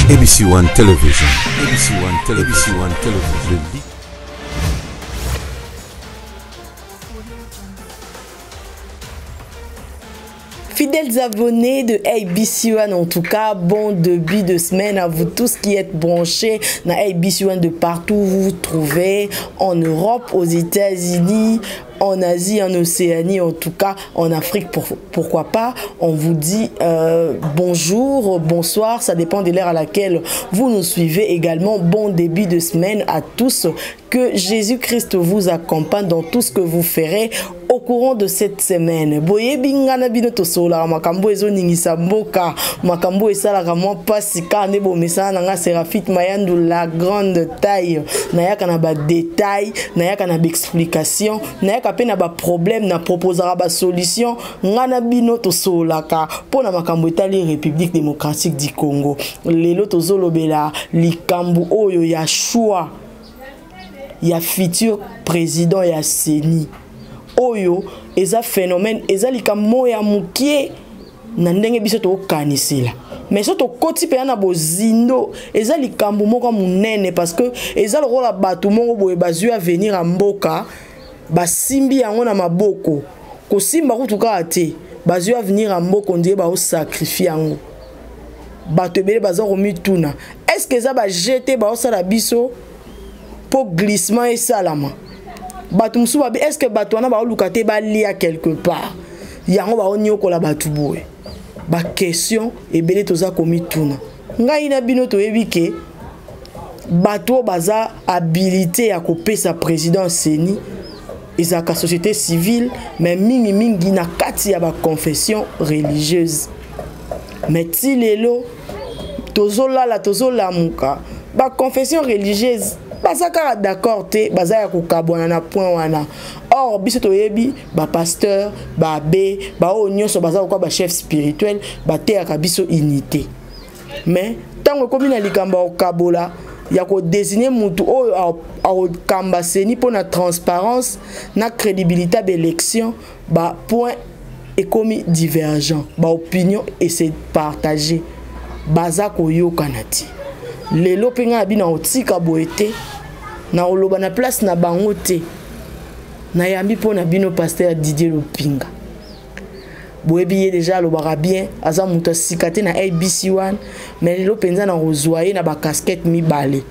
ABC One Television, ABC One Television, ABC One Television. Fidèles abonnés de ABC One, en tout cas, bon début de semaine à vous tous qui êtes branchés dans ABC One de partout où vous vous trouvez, en Europe, aux États-Unis, en Asie, en Océanie, en tout cas en Afrique, pourquoi pas. On vous dit euh, bonjour, bonsoir, ça dépend de l'heure à laquelle vous nous suivez également. Bon début de semaine à tous. Que Jésus-Christ vous accompagne dans tout ce que vous ferez au courant de cette semaine. Boyebi nga na bino tosololaka makambo ezoningisa mboka, makambo esalaka mwa mpasi kaka nde bomesana na nga Serafit Mayandu la grande taille. Nayaka na ba détails, nayaka na ba explication, nayaka mpe na ba problème, na proposaka ba solution. Nga na bino tosololaka mpo na makambo etali République démocratique du Congo. Lelo tozolobela likambo oyo ya choix ya futur président ya CENI oyo eza phénomène, eza likambo moko ya mokie na ndenge biso tokokanisela, mais so tokoti mpenza na bozindo, eza likambo moko ya monene, parce que eza lokola bato moko boye bazwi avenir ya mboka, basimbi yango na maboko, kosimba kutu kaka te, bazwi avenir ya mboka ondire baosacrifie yango. Bato ebele baza komituna, est ce que eza baje te baosala biso mpo glissement esalama? Bato mosusu babi, est ce que bato wana baoluka te balia quelque part, yango baoniokola bato boye? Baquestion ebele toza komituna. Ngai na bino toyebi ke bato oyo baza habilité ya kopesa président CENI ezalaka société civile, mais mingimingi na kati ya baconfession religieuse. Mais ti lelo tozolala, tozolamuka, baconfession religieuse baza kaka d'accord te, baza ya kokabwana na point wana. Or biso toyebi bapasteur, baabe, baoyo nyonso baza kokwa bachef spirituel, bateyaka biso unité, mais ntango ekomi na likambo ya kokabola, ya kodesigne mutu oyo akokamba CENI mpo na transparence na crédibilité ya baélection, bapoint ekomi divergent, baopinion ese partage, baza koyokana te. Lelo mpe ngai na bino nakotika boye te, nakoloba na place na bango te. Nayambi mpo na bino pasteur Didier Lopinga. Boyebi ye deja, alobaka bien, aza moto ya sika te na ABC1, mais lelo mpenza nakozwa ye na bacasquette mibale,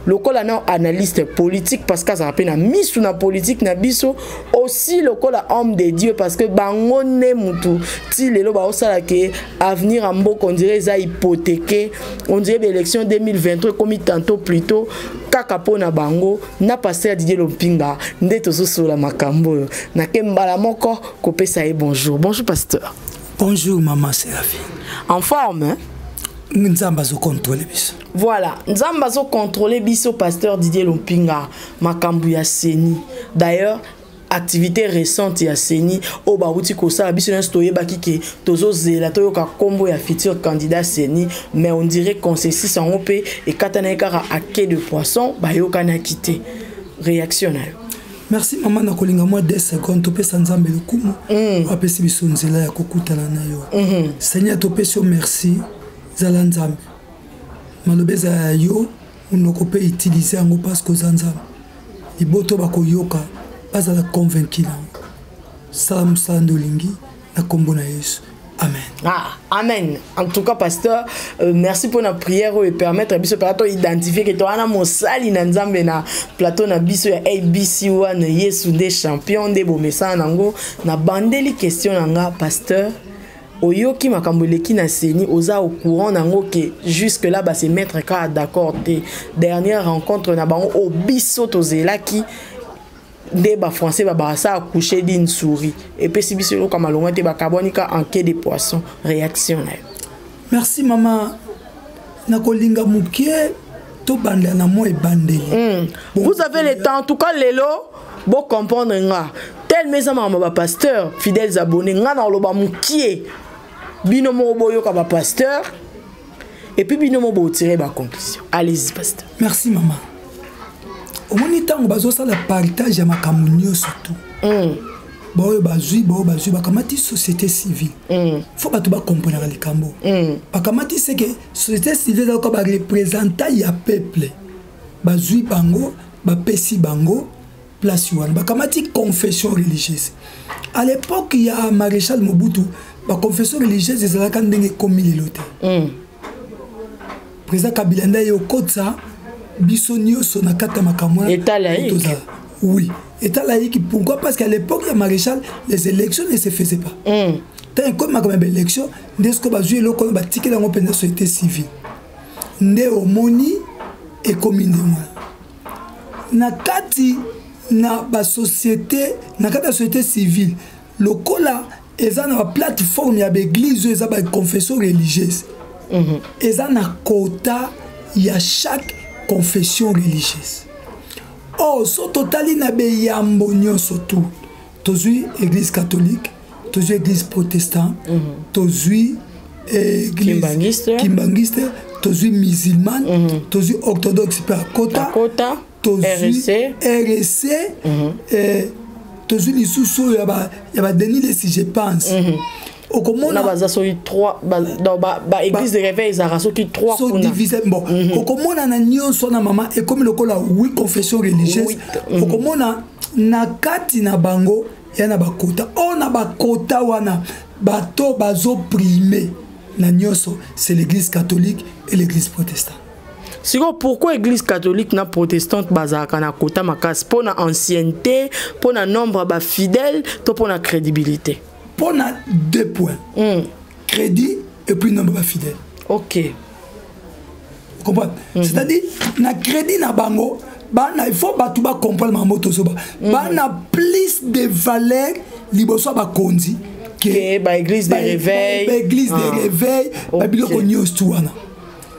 lokola na analyste politique, parce que azala mpe na misu na politique na biso, aussi lokola homme de Dieu, parce que bango nde mutu ti lelo baosala ke avenir ya mboka on dirait eza hypothéqué, on dirait baélection 2023 ekomi tantôt plutôt kaka mpo na bango. Na pasteur Didier Lompinga nde tozosola makambo oyo. Nake mbala moko kopesa ye bonjour. Bonjour pasteur. Bonjour maman Séraphine. En forme, hein? Nzambe azokontrole biso. Voilà, Nzambe azokontrole biso. Pasteur Didier Lompinga, makambo ya CENI, d'ailleurs activité récente ya CENI oyo bawuti kosala, biso nyonso toyebaki ke tozozela toyoka nkombo ya futur candidat CENI, mais on dirait consensus yango mpe ekatanaki kaka à quai de poisson, bayokanaki te. Réaction na yo? Merci mama. Na kolinga mwa 2 secondes topesa Nzambe lokumu. Apesi biso nzela ya kokutana na yo. Seigneur, topesi yo merci. Zala Nzambe, maloba eza ya yo, monoko mpe utilize yango, parce que oza Nzambe. Liboto bakoyoka, bazala convaincu na yango. Sala mosala nde olingi, na nkombo na Yesu, amen. Ah, amen. En tout cas pasteur, merci pour la prière oyo permettre biso mpenza to identifier ke towana mosali na Nzambe na plateau na biso ya ABC One. Yesu nde champion, nde bomesana nango. Na bandeli question na nga, pasteur, oyoki makambo eleki na CENI, oza au courant nango ke jusque là base mettre kaka d'accord te. Dernière rencontre na bango oyo biso tozelaki nde bafrançais babaka ça accouché d'une souris, epesi biso eloko ya malonga te, bakabwani ka en quai de poisson. Réaction na yo? Merci mama. Nakolinga moke tobanda na mwa ebandeli. Bon, vous avez le temps. En tout cas lelo bocomprendre nga, tellement eza makambo bapasteur. Fidèles abonnés, nga na oloba mokie, bino moko boyoka bapasteur et puis bino moko botire baconclusion. Allez-y pasteur. Merci mama. Omoni, ntango bazosala partage ya makambo nyonso tu. Baoyo bazwi, baoyo bazwi, bakamati société civile. Faut bato bakomprenaka likambo. Bakamati seke société civile ezalaka bareprésentant ya peuple. Bazwi bango, bapesi bango place wana. Bakamati confession religieuse. À l'époque ya Maréchal Mobutu, baconfession religieuse ezalaka ndenge ekomi lelo te. Président Kabila nde ye okotisa biso nyonso na kati ya makambo wana. État laïque. Tozala. Oui, état laïque. Pourquoi? Parce qu'à l'époque ya Maréchal, les élections ne se faisaient pas. Ntango ekomi makambo ya baélection, nde sikoyo bazwi eloko wana, batikeli yango mpenza société civile. Nde omoni ekomi ndenge wana. Na kati na basociété, na kati ya société civile, lokola eza na baplateforme ya baeglise oyo eza baconfession religieuse, eza na quota ya chaque confession religieuse. Or so totali na beyambo nyonso, tu tozwi église catholique, tozwi église protestant, tozwi église Kimbangiste. Kimbangiste, tozwi musulmane, tozwi orthodoxe mpe akota. Akota. Tozwi RSC. RSC, tozwi lisusu oyo ya baDenis Lessie, je pense. Okomona na baza soki 3, donc ba église de réveil ezalaka soki 3 so kuna. Divisé. Bon, okomona na nyonso wana, mama, ekomi lokola huit confession religieuse. Huit. Okomona na kati na bango ya na bakota oyo, na bakota wana bato bazoprime na nyonso, c'est l'église catholique et l'église protestante. Sikoyo, pourquoi église catholique na protestante bazalaka na kota makasi? Mpo na ancienneté, mpo na nombre ya bafidèle, to mpo na crédibilité? Mpo na deux points: crédit et puis nombre bafidèle. Comprendre? C'est-à-dire na crédit na bango bana, il faut bato bacomprendre makambo tozoba, bana plus de valeur liboso ya bakonzi. Ke baéglise de réveil. Baéglise de réveil, babiloko nyonso tu wana.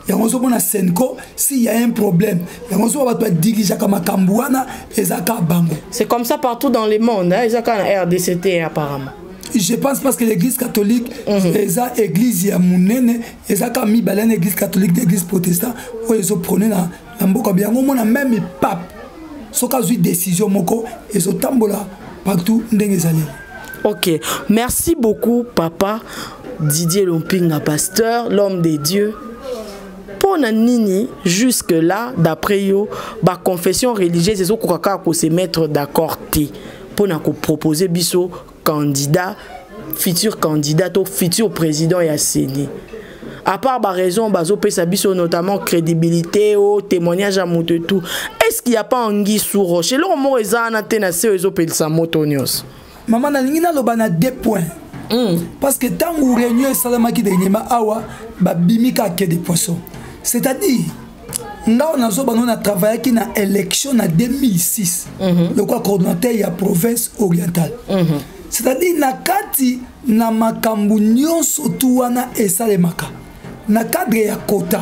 Yango ozomona CENCO, s'il y a un problème, yango ozomona bato badirigeaka makambo wana, eza kaka bango. C'est comme ça partout dans le monde, hein? Eza kaka na RDC te apparemment. Je pense, parce que l'église catholique eza église ya monene, eza kaka mibale na église catholique na église protestant oyo ezoprône na mboka. Yango omona même pape, soki azwi décision moko, ezotambola partout ndenge ezaleli. Ok, merci beaucoup, papa Didier Lompinga, pasteur, l'homme de Dieu. Mpo na nini jusque là, d'après yo, baconfession religieuse ezokoka kaka kose mettre d'accord te mpo na kopropose biso candidat, futur candidat to futur président ya CENI, à part baraison bazopesa biso, notamment crédibilité o témoignage ya moto et tout? Est ce qu'il y a pas anguille sous roche? Eloko moko eza wana te na se oyo ezopelisa moto nyonso? Mama, nalingi naloba na deux points, parce que ntango réunion esalamaki dernièrement awa, babimi kaka de poisson. C'est-à-dire nga oyo nazoba no, na travaillaki na élection na 2006 lokola coordonnateur ya province orientale. C'est-à-dire na kati na makambo nyonso tu wana esalemaka na cadre ya quota,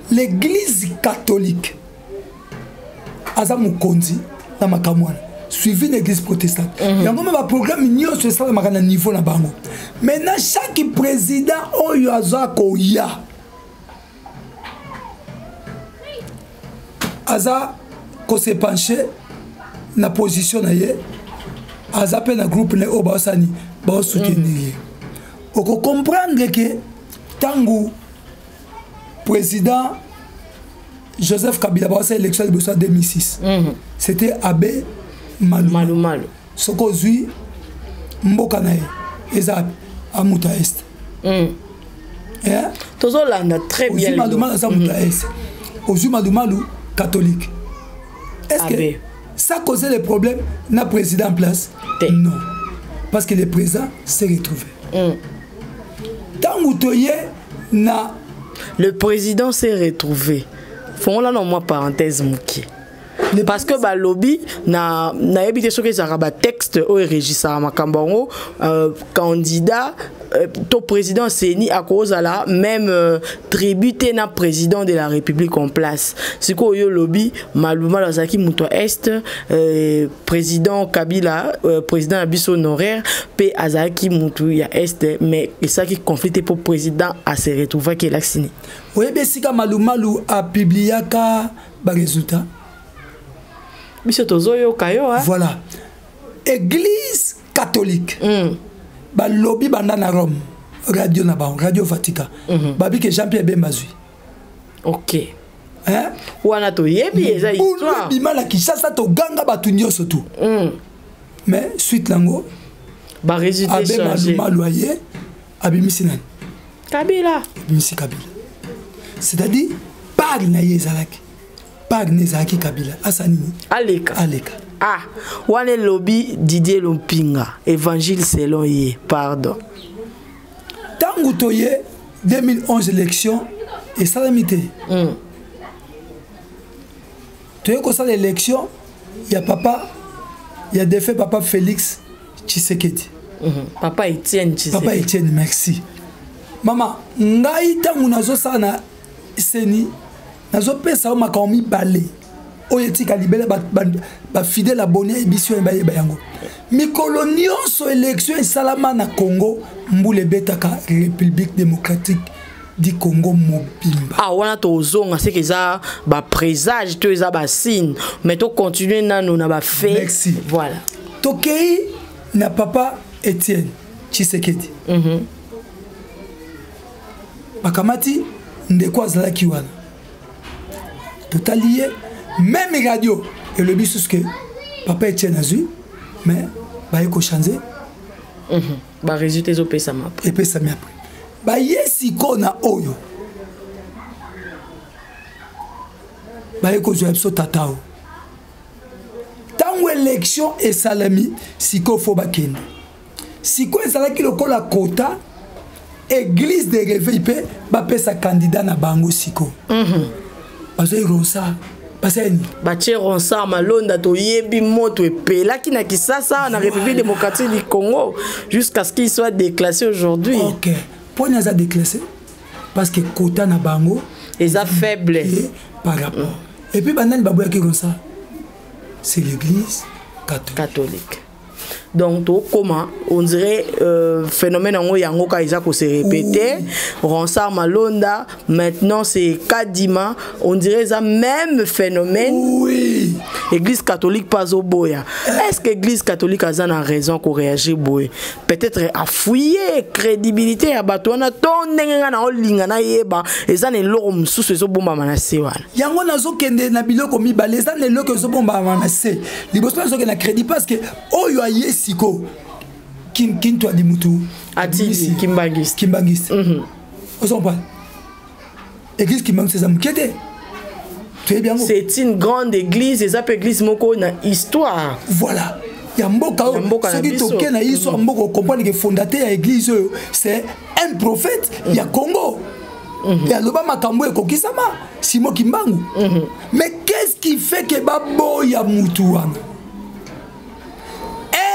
l'église catholique aza mokonzi na makambo wana, suivi na église protestante. Yango me baprogramme nyonso esalemaka na niveau na bango. Maintenant, chaque président oyo aza koya aza kose pencher na position na ye, aza mpe na groupe na ye oyo baosani baosoutenir ye. Okocomprendre ke ntango président Joseph Kabila baosala élection ya liboso ya 2006, c'était abbé Malumalu. Malumalu. Soki ozwi mboka na ye, eza amutu ya Est. Eh? Tozolanda très bien. Ozwi Malumalu, aza moto ya Est. Ozwi Malumalu catholique, est-ce que Abbé. Ça causait les problèmes na président en place? Te. Non, parce que le président s'est retrouvé. Ntango toye na Le président s'est retrouvé, fongola na mwa parenthèse moke, parce que balobi na nayebi te soki ezalaka batexte oyo erégisaka makambo yango, candidat to président CENI akozala même tribu te na président de la République en place. Sikoyo oyo olobi, Malumalu azalaki moto ya Est, président Kabila, président na biso honoraire mpe azalaki motu ya Est, mais esalaki conflit te mpo président ase retrouvaki elakisi nini? Oyebi esika Malumalu apubliaka baresultat? Biso tozoyoka yo, hein? Voilà, église Catholique balobi banda na Rome, radio na bango, Radio Vatican, babi ke Jean Pierre Bemba azwi. Ok. Hein? Wana toyebi, eza histoire. Ebima na Kinshasa, toganga bato nyonso tu. Mais suite nango, barésultat abe changé. Malumalu aye, abimisi nani? Kabila. Abimisi Kabila, c'est-à-dire part na ye ezalaki, part na ezalaki Kabila asa nini? Aleka. Aleka. Ah, wana elobi Didier Lompinga, évangile selon ye, pardon. Ntango toye 2011, élection esalami te. Toye kosala élection ya papa, ya défunt papa Félix Tshisekedi. Papa Etienne Tshisekedi. Papa Etienne, merci mama. Ngai ntango nazosala na CENI, nazopesa yo makambo mibale oyo etika libela. Bafidèle abonné ayebisi oyo bayeba yango. Mikolo nyonso élection esalama na Congo, mbula ebetaka République démocratique du Congo mobimba. Ah, wana tozonga, seke eza baprésage to eza basigne, mais tocontinue nanu na bafaits. Merci. Voilà. Tokei na papa Etienne Tshisekedi. Bakamati ndeko azalaki wana, totali ye, même radio elobi susu ke papa Etienne azwi, mais baye kochange. Barésultat ezopesama. Epesami après. Baye sikoyo na oyo baye kozwa biso tata o. Ntango élection esalemi, sikoyo fo bakende. Sikoyo ezalaki lokola kota église de réveil mpe bapesa candidat na bango. Sikoyo bazoi Ronsard, basali nini? Batie Ronsard Malonda. Toyebi moto epelaki na Kisasa, na République démocratique du Congo, jusqu'à ce qu'il soit déclassé aujourd'hui. Ok, mponi aza déclassé? Parce que kota na bango eza faible. Et par rapport, et puis banani baboyaki Ronsard? C'est l'Église catholique. Catholique. Donc tokóma, on dirait phénomène yango kaka eza kose répéter. Ronsard Malonda, maintenant c'est Kadima, on dirait eza même phénomène. Église catholique mpe azoboya. Est ce que Église catholique aza na raison koréagir boye? Peut-être afouye crédibilité ya bato wana, to ndenge ngai na olinga nayeba, eza na eloko mosusu ezobombama na se wana. Yango nazokende na biloko mibale. Eza na eloko ezobombama na se. Liboso nazokende na crédit, parce que oyo aye siko, Kintu adi mutu. Atili kimbangiste. Kimbangiste. Ozocomprendre, église kimbangiste eza moke te, toyebi yango. C'est une grande église, eza mpe église moko na histoire. Voilà, ya mboka Ya oyo. mboka na Soki biso. toke na histoire mboka, ocomprendre ke fondateur ya église oyo, c'est un prophète ya Congo e aloba makambo ekokisama, Simo Kimbangu. Mais qu'est-ce qui fait ke baboya mutu wana?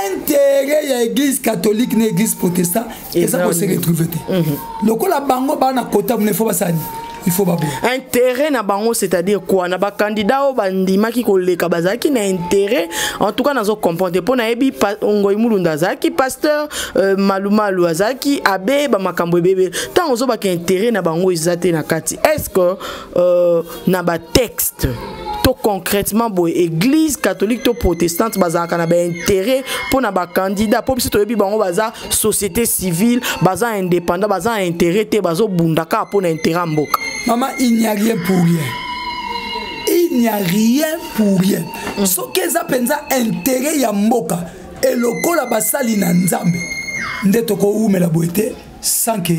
Intérêt ya Église catholique na Église protestant eza Eza kose retrouve te. Lokola bango baa na kota muna, il faut basani, il faut baboya. Intérêt na bango, c'est-à-dire quoi? Na bacandidat oyo bandimaki koleka, bazalaki na intérêt? En tout cas nazo comprendre, mpo nayebi Ngoi Mulunda azalaki pasteur, Malumalu azalaki abe, bamakambo ebebe. Ntango ozobaka intérêt na bango eza te na kati, est ce que na batexte to concrètement boye, Église catholique to protestante bazalaka na baintérêt mpo na bacandidat? Mpo biso toyebi bango baza société civile, baza indépendant, baza na intérêt te, bazobunda kaka mpo na intérêt ya mboka. Maman, il n'y a rien pour rien. Il n'y a rien pour rien. Soki eza mpenza intérêt ya mboka, elokola basali na Nzambe nde tokowumela boye te sans que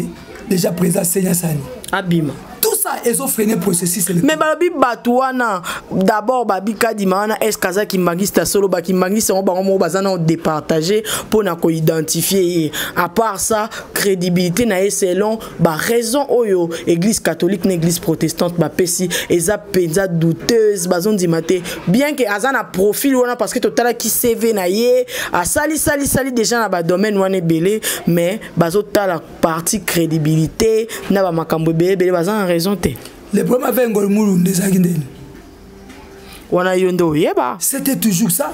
déjà président senya sani abima. Tout ça ezofreine processus. Mais balobi bato wana d'abord, babi Kadima wana, est ce que aza kimbangiste solo? Bakimbangiste yango bango moko baza na départage mpona koidentifie ye. À part ça, crédibilité na ye, selon baraison oyo Église catholique na Église protestante bapesi, eza mpenza douteuse. Bazondima te, bien ke aza na profil wana, parce que totalaki CV na ye, asalisalisali déjà na badomaine wana ebele, mais bazotala partie crédibilité na bamakambo ebele ebele, baza na raison te. Le problème avec Ngoi Mulunda ezalaki ndeni? Wana yo nde oyeba. C'était toujours ça.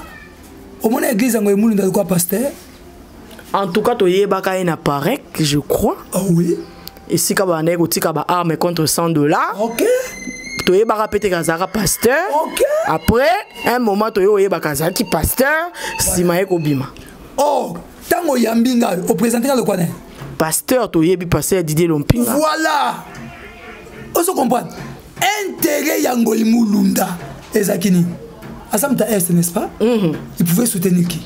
Omona église ya Ngoi Mulunda alikuwa pasteur. En tout cas toyebaka ye na parek, je crois. Oh oui. Esika bandaki kotika baarme contre 100 $. Toyebaka mpe te azalaka pasteur. Après un moment, toye oyebaka azalaki pasteur, nsima ye kobima. Or Ntango oyambi ngai, oprésente nga lokwa nani? Pasteur, toyebi pasteur Didier Lompinga. Voilà, ozo comprendre intérêt ya Ngoi Mulunda ezalaki nini? Aza moto ya Est, n'est-ce pas? Il pouvait soutenir qui?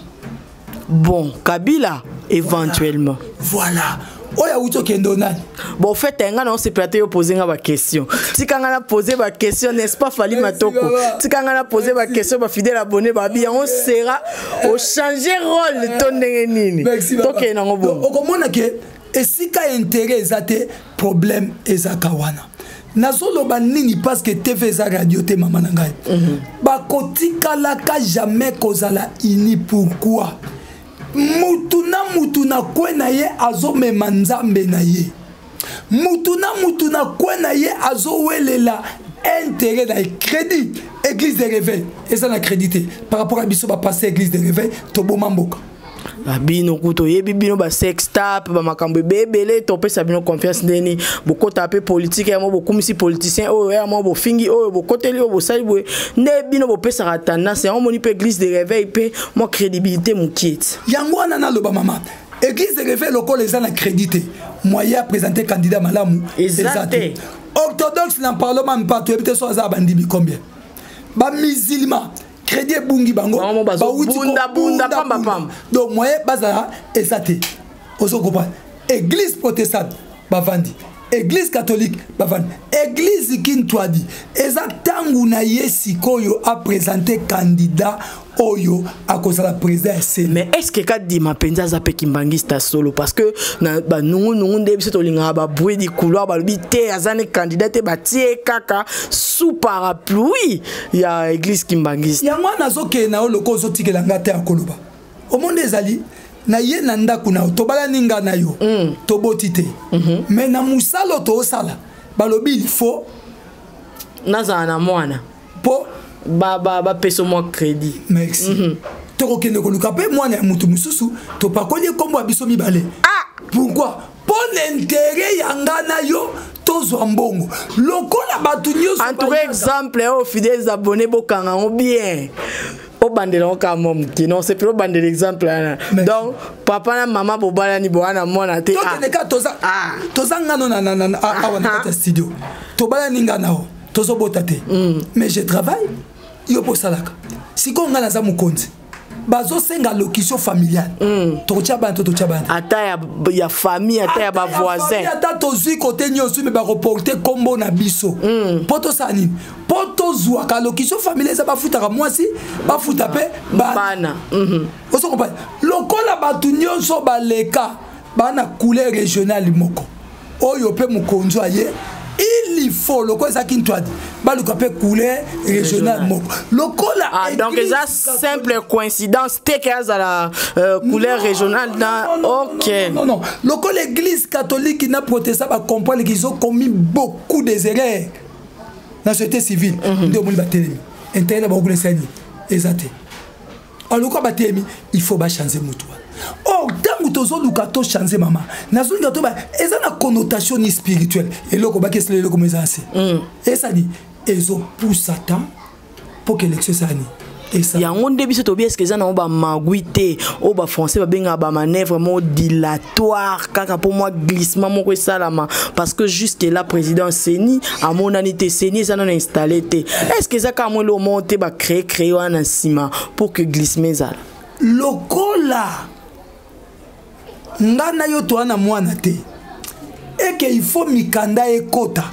Bon, Kabila éventuellement. Voilà, oyo awuti okende onani. Bon, fait, nga na osepela te yo pose nga baquestion. Tika nga na pose baquestion, n'est-ce pas, Fali Matoko? Tika nga na pose baquestion. Bafidèle abonné babi yango sera ochange rôle to ndenge nini? Tokende nango bongo. Okomona ke esika intérêt eza te, problème ezaka wana. Nazoloba nini? Parce que TV eza radio te, mama na ngai. Bakotikalaka jamais kozala uni. Pourquoi? Mutu na mutu na kwe na ye azomema nzambe na ye, mutu na mutu na kwe na ye azowelela intérêt na ye. Crédit église de réveil eza na crédit te par rapport à biso bapasse église de réveil, toboma mboka. Bino kutu oyebi bino basextap, bamakambo ebele. Topesa bino confiance ndeni bokota mpe politike yango, bokumisi politicien oyo ya mwa, bofingi oyo, bokoteli oyo, bosali boye nde bino bopesaka tendance yango. Moni mpe église de réveil mpe mwa crédibilité mokie ti. Yango wana naloba, mama, église de réveil lokola eza na crédit te, moyen ya présenter candidat malamu eza te. Orthodoxe, n'en parlons même pas, toyebi te so aza ya bandimi combien. Bamusulman, crédit ebungi bango. Bango bazobunda bunda pamba pamba. Donc moyen bazala eza te. Ozo comprendre, église protestante bavandi, église catholique bavandi, église kintwadi eza ntango na ye sikoyo aprésente candidat oyo akozala président ya CENI. Mais est ce que Kadima mpenza aza mpe kimbangista solo? Parce que na banungunungu nde biso tolingaka, babruit du couloir balobi te aza ne candidat te, batie kaka sous parapluie ya église kimbangiste. Yango wana azokende na yo loko ozotikela nga te ya koloba. Omoni, ezali na ye na ndako na yo, tobalani nga na yo, toboti te, mais na mosala oyo toosala, balobi il faut nazala na mwana mpo bapesa mwa crédit. Merci. Tokokende koluka mpe mwana ya motu mosusu, topakoli ye nkombo ya biso mibale. Ah! Pourquoi? Mpo na intérêt ya nga na yo, tozwa mbongo lokola bato nyonso. En tout cas, exemple oyo, fidèles abonnés, bokanga yango bien, obandela yango kaka mwa moke. Non, c'est obandela exemple wana. Donc papa na mama bobalani, bowana mwana te. Tokende kaka, toza Ah. toza ngano awa na kati ya studio, tobalani nga na yo, tozobota te, mais je travaille, yo mpo osalaka. Sikoyo ngai naza mokonzi, bazosenga allocution familiale, tokotia bana to totia bana te? Ata ya famille, ata ya bavoisin. Ata tozwi kote nyonso, me bakoporte nkombo na biso. Mpo tosala nini? Mpo tozwaka allocution familiale, eza bafutaka mwasi, bafuta mpe bana. Bana. Ozo comprendre, lokola bato nyonso baleka bana couleur régionale moko, oyo mpe mokonzi aye, il faut lokola ezalaki ntwadi, baluka mpe couleur régionale moko lokola. Ah, donc eza simple coïncidence te ke azala couleur régionale na ok. Non, non, lokola église catholique na protestant bacomprendre qu'ils ont commis beaucoup des erreurs na société civile, nde omoni batelemi, intérêt na bango kuna esali eza te. Aloka batelemi, il faut bachange motu wana. Or ntango tozoluka tochange, mama, nazolinga toba eza na connotation ni spirituelle. Eloko baki esala, eloko mo eza na se, esali ezopusa temps mpo ke élection esala nini? Esala. Yango nde biso tobi, eske eza nango bamagwi te oyo bafrançais babengaka bamanœuvre moko dilatoire kaka mpo mwa glissement moko esalama? Parce que jusque là président CENI amonani te, CENI eza nano installé te. Est ce que eza kaka mwa eloko moko te bacrée créé wana na nsima pour que glissement ezala? Lokola nga na yo toa na mwana te, eke il faut mikanda ekota.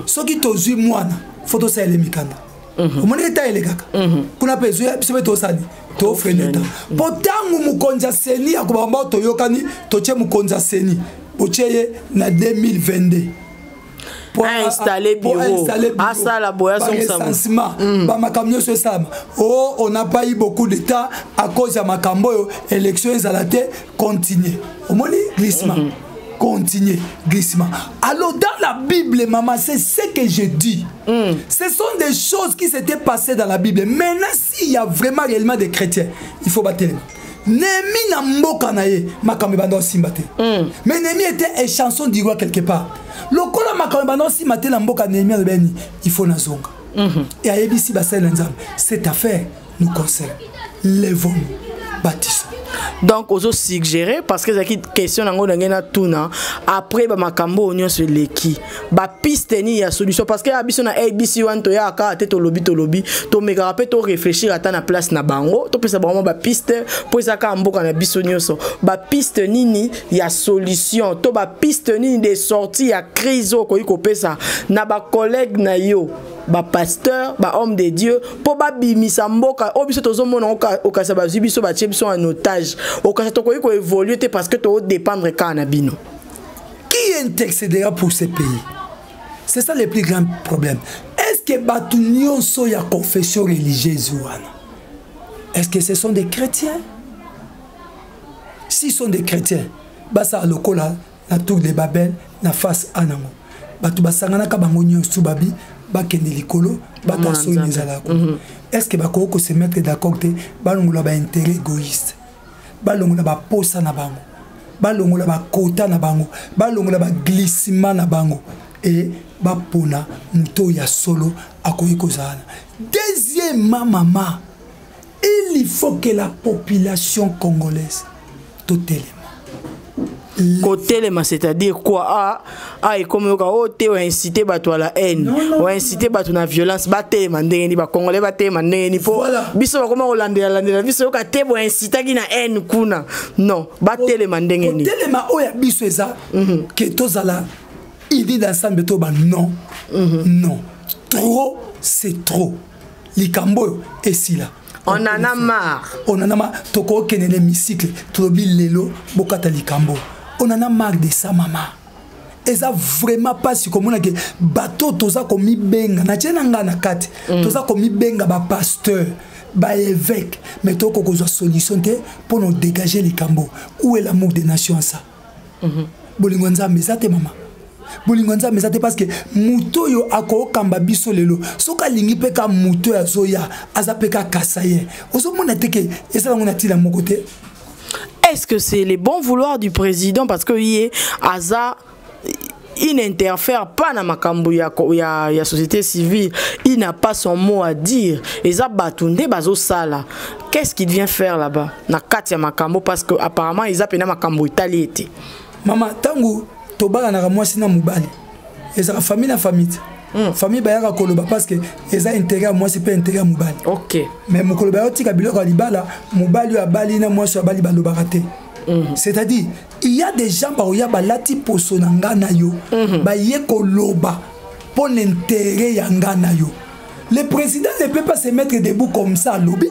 Soki tozwi mwana, faut tosalela mikanda. Omoni eta elekaka kuna mpe ezwi biso mpe tosali tofrene ta, mpo ntango mokonzi ya CENI akobamba, toyokani, totie mokonzi ya CENI, botie ye na 2022. Installer bureau, asala boye, azongisa. Recensement, bamakambo nyonso esalama. Oh, on n'a pas eu beaucoup de temps à cause ya makambo oyo, élection ezala te. Continue, omoni glissement, continue glissement. Alors dans la Bible, maman, c'est ce que je dis, ce sont des choses qui s'étaient passées dans la Bible. Maintenant, s'il y a vraiment réellement des chrétiens, il faut batelema. Néhémie, na mboka na ye, makambo ebanda osimba te. Mais Néhémie était échanson du roi quelque part. Lokola makambo ebanda osimba te na mboka, Néhémie alobeni il faut nazonga. E ayebisi basali na Nzambe: cette affaire nous concerne, levons-nous, bâtissons. Donc ozo suggérer, parce que ezalaki question nango ndenge natuna après bamakambo oyo nyonso eleki, bapiste nini ya solution? Parce que ya biso na ABC wana, toyaka kaka te, tolobi tolobi, tomekaka mpe toréfléchir ata na place na bango, topesa bango mwa bapiste, mpo eza kaka mboka na biso nyonso. Bapiste nini ya solution to bapiste nini de sortie ya crise oyo okoki kopesa na bacollègue na yo, bapasteur, bahomme de Dieu, mpo babimisa mboka oyo biso tozomona? Okasa bazwi biso, batie biso en otage, okasa tokoki koévolue te parce que todépendre kaka na bino. Qui intercédera pour ces pays? C'est ça le plus grand problème. Est ce que bato nyonso ya confession religieuse wana, est ce que ce sont des chrétiens? S'ils sont des chrétiens, basala lokola na tour de Babel, na face a nango bato basanganaka bango nyonso, babi bakende likolo, bato asoyi ezalaka kuna. Est ce que bakoki kose mettre d'accord te, balongola baintérêt égoïste, balongola baposa na bango, balongola bakota na bango, balongola baglissement na bango e bapona moto oyo ya solo akoki kozala? Deuxièmement, mama, il faut que la population congolaise totelema. Kotelema, c'est-à-dire quoi? Ah, ah, ekomi yoka oyo te, oincite bato à la haine, oincite bato na violence. Batelema ndenge nini? Bacongolais batelema ndenge nini? Mpo biso bakoma kolandela landela biso, yoka te, boincitaki na haine kuna. Non, batelema ndenge nini? Kotelema oyo ya biso eza ke tozala idée d'ensemble, toba non, non, trop c'est trop, likambo oyo esila. On en a marre. On en a marre. Tokokende na hémicycle, tolobi lelo bokata likambo. On en a marre de ça, mama. Eza vraiment mpasi komona ke bato toza komibenga, na tie na ngai na kati, toza komibenga bapasteur, baévêque, mais tokoki kozwa solution te mpo na odégage likambo. Où est l'amour des nations? Ça, bolingo ya Nzambe eza te, mama. Bolingo ya Nzambe eza te, parce que moto oyo akokamba biso lelo, soki alingi mpe ka moto oyo azoya aza mpe kakasa ye, ozomona te ke eza nango na ntina moko te. Est-ce que c'est le bon vouloir du président? Parce que ye aza, il n'interfère pas na makambo ya société civile, il n'a pas son mot à dire. Eza bato nde bazosala. Qu'est-ce qu'il vient faire là-bas na kati ya makambo? Parce que apparemment eza pena makambo etali ete. Mama, ntango tobalanaka mwasi na mobali, ezalaka famille na famille te. Famille bayaka koloba parce que eza intérêt ya mwasi mpe intérêt ya mobali. Mais mokolo bayotika biloko ya libala, mobali oyo abali na mwasi oyo abali balobaka te. C'est-à-dire, il y a des gens baoya balati poso na nga na yo, baye koloba mpo na intérêt ya nga na yo. Le président ne peut pas se mettre debout comme ça, alobi,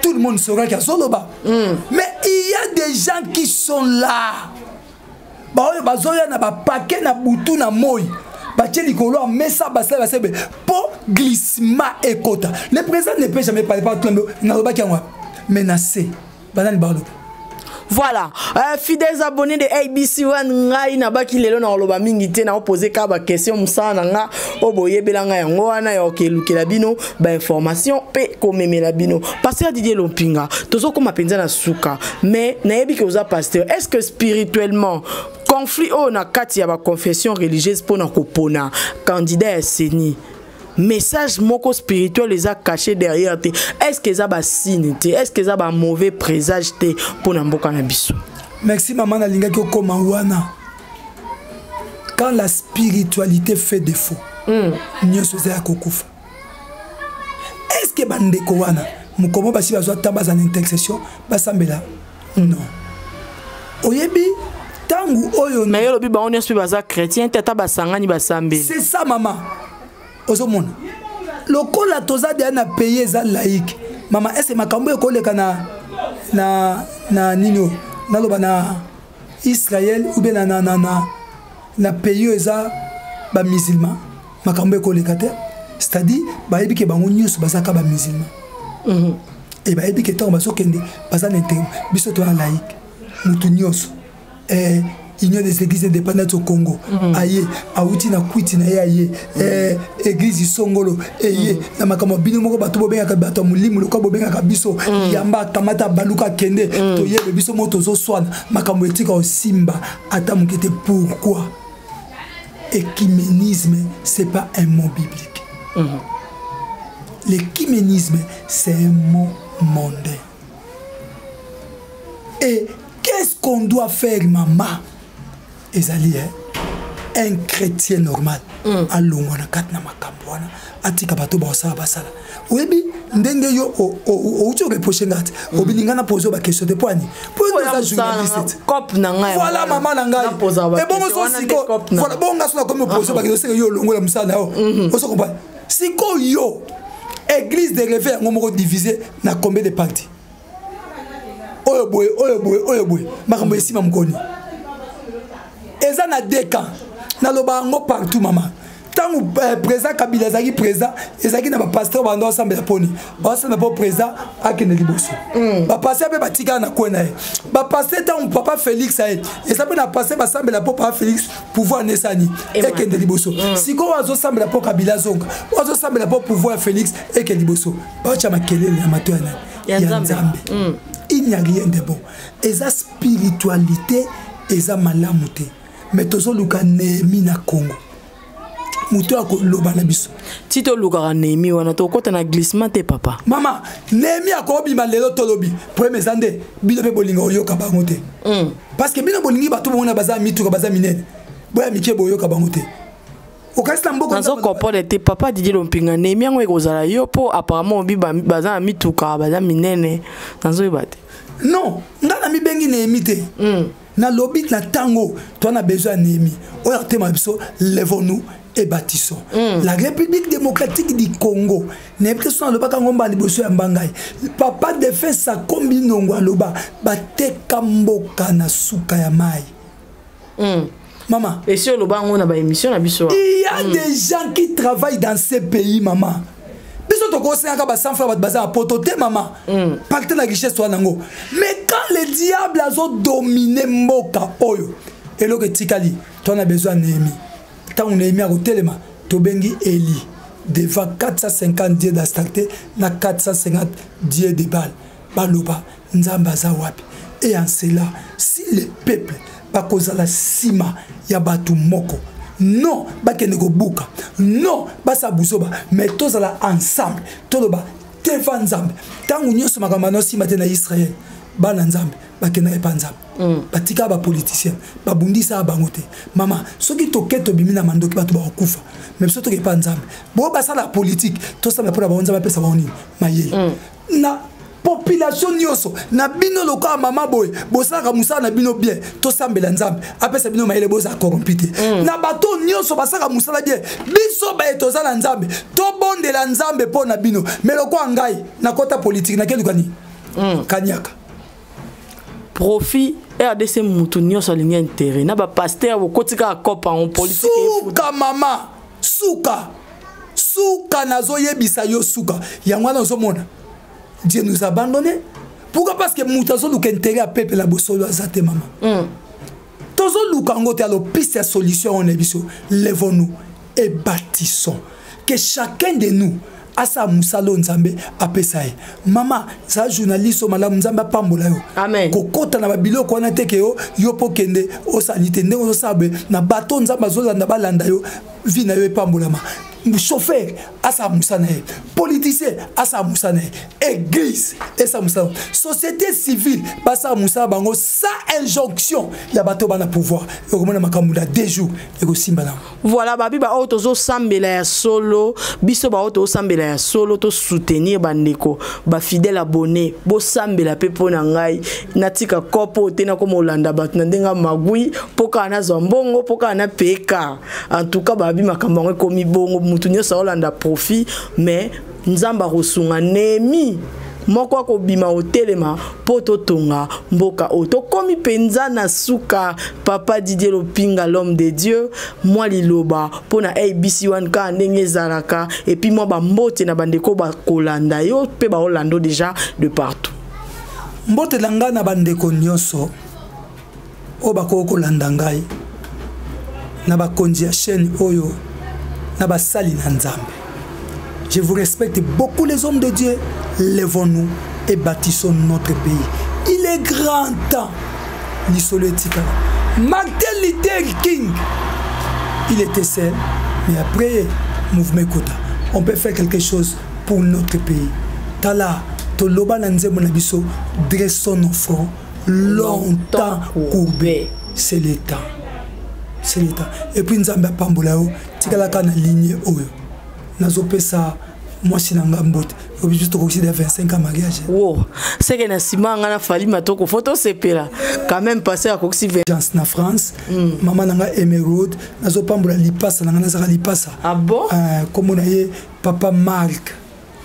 tout le monde saura qu'azoloba. Mais il y a des gens qui sont là, baoyo bazoya na bapake na butu na moi, batie likolo ya mesa, basala basebe mpo glissement ekota. Le président ne peut jamais parler par tout, nalobaki yango, mais na se banani baloba. Voilà, fidèles abonnés de ABC One, ngai nabaki lelo na koloba mingi te, na opose ka ba question. Mosala na nga oyo boyebela ngai yango wana ya okelukela bino bainformation mpe komemela bino. Pasteur Didier Lompinga, tozokóma mpenza na suka, mais nayebi ke oza pasteur. Est ce que spirituellement, conflit oyo na kati ya baconfession religieuse mpona kopona candidat ya CENI, message moko spirituel eza caché derrière te? Est ce que eza basigne te? Est ce que eza bamauvais présage te mpona mboka na biso? Merci, mama. Nalingaki okóma wana. Quand la spiritualité fait défaut, nyonso eza ya kokufa. Est ce que bandeko wana mokomo basi bazwa ta baza na intercession, basambela? Non. Oyebi ntango oyo Mais yo olobi bango nyonso mpe baza chrétien te, ata basangani basambeli. C'est ça, mama. Ozomona lokola toza deya na pays eza laïque, mama. Ese makambo ekoleka na nini oyo naloba na Israel ou bien na pays oyo eza bamusulman, makambo ekoleka te. C'est-à-dire bayebi ke bango nyonso bazaka bamusulman e bayebi ke ntango bazokende baza na intérêt. Biso toya laïque, motu nyonso, Union des églises indépendantes au Congo aye awuti na kwiti na ye, aye église songolo eye na makambo. Bino moko bato bobengaka bato ya molimo, lokola bobengaka biso, yamba akamata baluka akende. Toyebe biso moko tozoswana, makambo etika osimba ata moke te. Pourquoi? Écuménisme, c'est pas un mot biblique. L'écuménisme, c'est un mot mondain. Et qu'est-ce qu'on doit faire, mama? Ezali, hein? Un chrétien normal alongwa na kati na makambo wana, atika bato baosala basala. Oyebi ndenge yo outi oreproche nga te, obilinga na pose baquestion te, po ani po oza journaliste. Cope na ngai. Voilà, mama na ngai, ebongo so siko, voilà, bongo nga so nakomi opose baquestion, seke yo olongola mosala na yo. Ozo comprendre? Sikoyo église de réveil yango moko divisé na combien de parti? Oyo boye, oyo boye, oyo boye. Makambo esima mokoni eza na deux camps. Naloba yango partout, mama. Ntango président Kabila azalaki président, ezalaki na bapasteur bando asambela mponi baosambela mpo président akende liboso. Bapasteur mpe batikala na kwe na ye bapasteur. Ntango papa Félix aye, eza mpe na pasteur basambela mpo papa Félix pouvoir nesani ekende liboso. Sikoyo azosambela mpo Kabila azonga, oyo azosambela mpo pouvoir ya Félix ekende liboso. Baotya makelele na mato ya nani? Ya Nzambe. Il n'y a rien de bon. Eza spiritualité, eza malamu te. Mais tozoluka Néhémie na Congo, moto akoloba na biso. Ti tolukaka Néhémie wana, tokɔta na glissement te, papa. Mama, Néhémie akobima lelo. Tolobi problème eza nde bino mpe bolinga oyoka bango te, parce que bino bolingi bato bomona baza mituka, baza minene, boya mike, boyoka bango te. Okasi na mboka. Nazo comprendre te, papa Didier Lompinga. Néhémie yango ekozala yo, mpo apparemment obi baza na mituka, baza minene. Nazoyeba te. Non, nga na mibengi Néhémie te. Nalobi na ntango toa na besoin ya Néhémie oyo atema biso: levons-nous et bâtissons la République démocratique du Congo. Nayebi te so nalobaka yango mbala liboso ya mbangai. Papa défunt Sakombi Nongo aloba bateka mboka na suka ya mai. Mama. Esi oloba yango na baémission na biso. Il y a des gens qui travaillent dans ces pays, mama. Biso tokosengaka ba 100 francs, bato baza na poto te, mama. Pacte na richesse wana yango. Mais quand le diable azodomine mboka oyo, eloko etikali, to na besoin ya Néhémie. Ntango Néhémie akotelema, tobengi Élie devant 450 dieux d'Astarté na 450 dieux de Baal, baloba Nzambe aza wapi? Et en cela, si le peuple bakozala nsima ya bato moko, non bakende kobuka, non basala buzoba, mais tozala ensemble, toloba teva Nzambe ntango nyonso. Makambo ano nsima te na Israel, bana Nzambe bakendaka epa Nzambe, batikaka bapoliticien, babundisaka bango te. Mama, soki toke tobimi na mandoki, bato bakokufa. Mais biso toke epa Nzambe. Bo basala politike, tosala mpona bango, Nzambe apesa bango nini? Mayele. Na population nyonso na bino, lokola mama boye bosalaka mosala na bino bien, tosambela Nzambe apesa bino mayele, bozala corrompu te. Na bato nyonso basalaka mosala bien, biso baye toza na Nzambe, tobondela Nzambe mpo na bino. Mais lokola ngai nakɔta politike, nakeluka nini? Kaniaka. Profit. RDC, mutu nyonso alingi intérêt. Na bapasteur, bokoti kaka kopa yango politike. Suka, mama, suka, suka. Nazoyebisa yo, suka yango wana. Ozomona, Dieu nous a abandonné. Pourquoi? Parce que moto azoluka intérêt ya peuple na bosolo aza te, mama. Tozoluka yango te. Alors piste ya solution wana biso: levons-nous et bâtissons, que chacun de nous asala mosala oyo Nzambe apesa ye. Mama, zala journaliste oyo malamu, Nzambe apambola yo. Amen. Kokota na babiloko wana te, ke yo yo mpo okende osali te. Ndenge ozosala boye na bato, Nzambe azolanda, balanda yo, vie na yo epambolama. Chauffeur asala mosala na ye, politicien asala mosala na ye, église esala mosala, société civile basala mosala bango sans injonction ya bato bana pouvoir. Ekomona makambo na 2 jours ekosimba nango. Voilà, babi baoyo tozosambela ya solo, biso baoyo tozosambela ya solo, tosoutenir bandeko bafidèle abonné, bosambela mpe mpo na ngai natika kopo oyo te, nakoma olanda bato na ndenge ya magwi mpo kaka nazwa mbongo, mpo kaka napeka. En tout cas, babi makambo yango ekomi bongo, mutu nyonso aolanda profit. Mais Nzambe akosunga, Néhémie moko akobima otelema mpo totonga mboka oyo. Tokomi mpenza na suka. Papa Didier Lopinga, l'homme de Dieu, mwa liloba mpo na ABC 1 kaka ndenge ezalaka, et puis mwa bambote na bandeko bakolanda yo mpe baolanda yo déjà de partout. Mbote na ngai na bandeko nyonso oyo bakoki kolanda ngai, na bakonzi ya chaîne oyo, na basali na Nzambe. Je vous respecte beaucoup, les hommes de Dieu. Levons-nous et bâtissons notre pays. Il est grand temps. Lisolo etikala. Martin Luther King, il était seul, mais après mouvement ekota. On peut faire quelque chose pour notre pays. Tala, toloba na nzembo na biso: dressons nos fronts. Longtemps courbé, c'est le temps, c'est le temps. Et puis Nzambe apambola yo, tikalaka na ligne oyo. Nazopesa mwasi na nga mbote, biso tokokisi de 25 ans mariage. Wo seke na nsima nga na Fali Matoko, fo tosepela quand même, passé akokisi 20 na France. Mama na nga Emeraude, nazopambola lipasa na nga, nazaka lipasa. Ah bon? Kombo na ye papa Mark.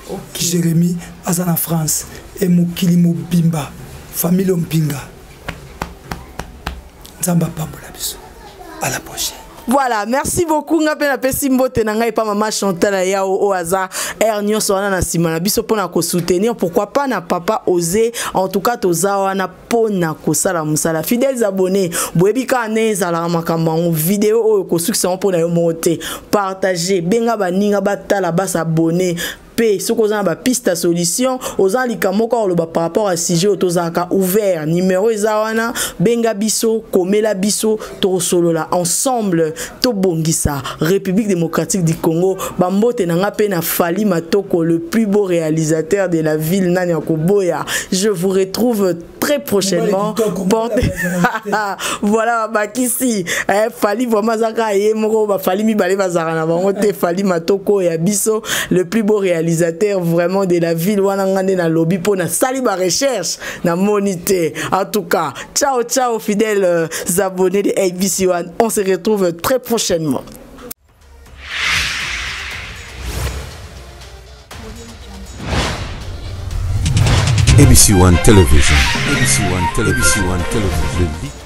Okay. Jérémy aza na France e mokili mobimba, famille Ompinga, Nzambe apambola biso, à la prochaine. Voilà, merci beaucoup. Nga pe napesi mbote na ngai pa mama Chantal Yao oyo aza air nyonso wana na nsima na biso mpona kosoutenir, pourquoi pas na papa Osé. En tout cas toza wana mpona kosala mosala. Fidèles abonnés, boyebi kaka nde ezalaka makambo yango. Video oyo kosukisa yango mpona yo moko te, partage, benga baninga batala, basabone. Mpe soki oza na bapiste ya solution, oza na likambo moko oloba par rapport à sujet oyo, tozalaka ouvert. Numéro eza wana, benga biso, komela biso, tokosolola ensemble, tobongisa République démocratique du Congo. Bambote na nga mpe na Fali Matoko, le plus beau réalisateur de la ville, nani akoboya. Je vous retrouve très prochainement. Porte voilà, bakisi eh, Fali vraiment azaka ye moko. Bafali mibale bazalaka na bango te. Fali Matoko ya biso, le plus beau réalisateur vraiment de la ville wana, nga nde nalobi mpo nasali barecherche, namoni te. En tout cas, ciao ciao, fidèles abonnés de ABC One, on se retrouve très prochainement. ABC One Television, ABC One Television, ABC One Television.